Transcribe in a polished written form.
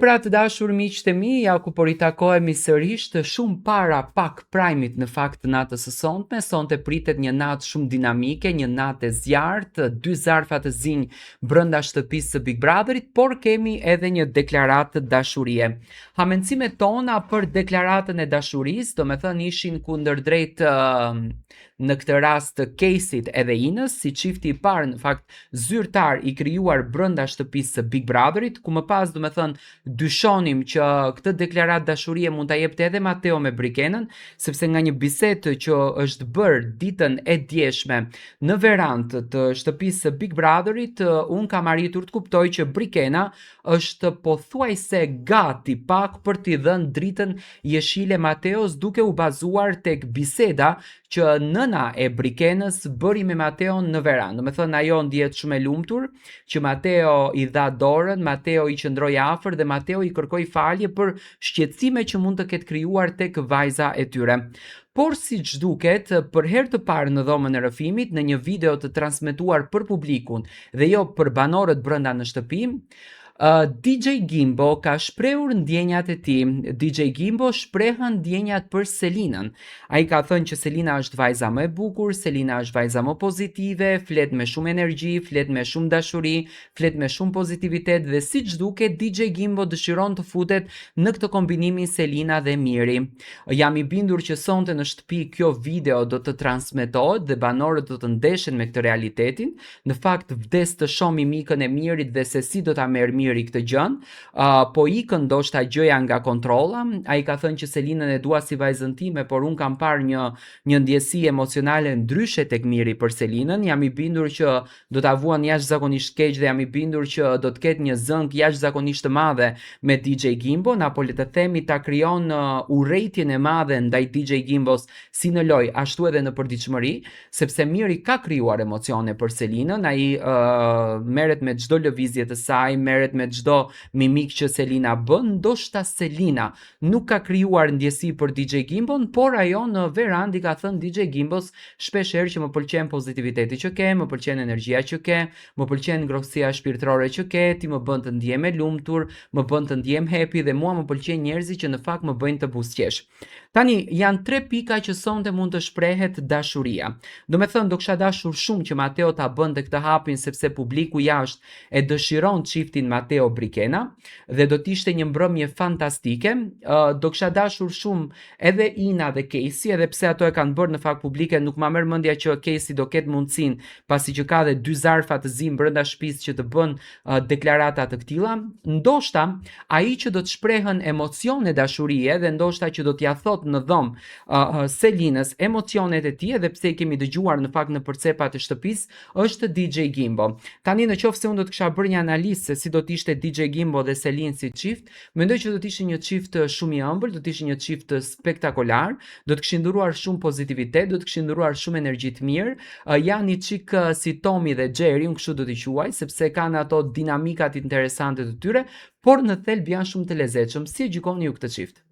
Pra të dashur miqtë e mi, ja ku po ritakohemi sërish shumë para pak prime-it në fakt të natës së sontme. Sonte pritet një natë shumë dinamike, një natë e zjarrtë, dy zarfa të zinj brenda shtëpisë së Big Brotherit, por kemi edhe një deklaratë dashurie. Hamendësimet tona për deklaratën e dashurisë, domethënë ishin kundërdrejt në këtë rast të Kejsit edhe Inës, si çifti i parë në fakt zyrtar i krijuar brenda shtëpisë së Big Brotherit, ku më pas domethënë dyshonim që këtë deklaratë dashurie mund ta jepte edhe Mateo me Brikenën, sepse nga një bisedë që është bërë ditën e djeshme në verandë të shtëpisë së Big Brotherit, unë kam arritur të kuptoj që Brikena është pothuajse gati pak për t'i dhënë dritën jeshile Mateos duke u bazuar tek biseda që nëna e Brikenës bëri me Mateon në verandë. Domethënë ajo ndihet shumë e lumtur që Mateo i dha dorën, Mateo i qëndroi afër dhe Mateo i kërkoi falje për shqetësime që mund të ketë krijuar tek vajza e tyre. Por siç duket, për herë të parë në dhomën e rrëfimit, në një video të transmetuar për publikun dhe jo për banorët brenda në shtëpi, DJ Gimbo ka shprehur ndjenjat e tij. DJ Gimbo shprehën ndjenjat për Selinën. Ai ka thënë që Selina është vajza më e bukur, Selina është vajza më pozitive, flet me shumë energji, flet me shumë dashuri, flet me shumë pozitivitet dhe siç duket DJ Gimbo dëshiron të futet në këtë kombinimin Selina dhe Miri. Jam i bindur që sonte në shtëpi kjo video do të transmetohet dhe banorët do të ndeshen me këtë realitetin. Në fakt vdes të shoh mimikën e Mirit dhe se si do ta merr Miri këtë gjën. Po ikën ndoshta gjëja nga kontrolla. Ai ka thënë që Selinën e dua si vajzën time, por unë kam parë një një ndjesi emocionale ndryshe tek Miri për Selinën. Jam i bindur që do ta vuan jashtëzakonisht keq dhe jam i bindur që do të ketë një zënkë jashtëzakonisht të madhe me DJ Gimbon, apo le të themi ta krijon urrejtjen e madhe ndaj DJ Gimbos si në lojë ashtu edhe në përditshmëri, sepse Miri ka krijuar emocione për Selinën, ai uh, merret me çdo lëvizje të saj, merret me çdo mimikë që Selina bën, ndoshta Selina nuk ka krijuar ndjesi për DJ Gimbon, por ajo në verandë i ka thënë DJ Gimbos shpesh herë që më pëlqen pozitiviteti që ke, më pëlqen energjia që ke, më pëlqen ngrohtësia shpirtërore që ke, ti më bën të ndihem e lumtur, më bën të ndihem happy dhe mua më pëlqejnë njerëzit që në fakt më bëjnë të buzëqesh. Tani, janë tre pika që sonte mund të shprehet dashuria. Domethënë, do kisha dashur shumë që Mateo ta bënte këtë hapin sepse publiku jashtë e dëshiron çiftin Mateo Brikena dhe do të ishte një mbrëmje fantastike. Do kisha dashur shumë edhe Ina dhe Kejsi, edhe pse ato e kanë bërë në fakt publike, nuk ma merr mendja që Kejsi do ketë mundësinë, pasi që ka dhe dy zarfa të zinj brenda shtëpisë që të bën deklarata të këtilla. Ndoshta ai që do të shprehën emocione dashurie dhe ndoshta që do t'ia thotë në dhomë uh, Selinës emocionet e tij edhe pse i kemi dëgjuar në fakt në përcepat e shtëpisë, është DJ Gimbo. Tani në qoftë se unë do të kisha bërë një analizë se si do të ishte DJ Gimbo dhe Selin si çift, mendoj që do të ishte një çift shumë i ëmbël, do të ishte një çift spektakolar, do të kishin dhuruar shumë pozitivitet, do të kishin dhuruar shumë energji të mirë. Uh, janë një çik si Tomi dhe Jerry, unë kështu do t'i quaj, sepse kanë ato dinamikat interesante të tyre, por në thelb janë shumë të lezetshëm. Si e gjykoni ju këtë çift?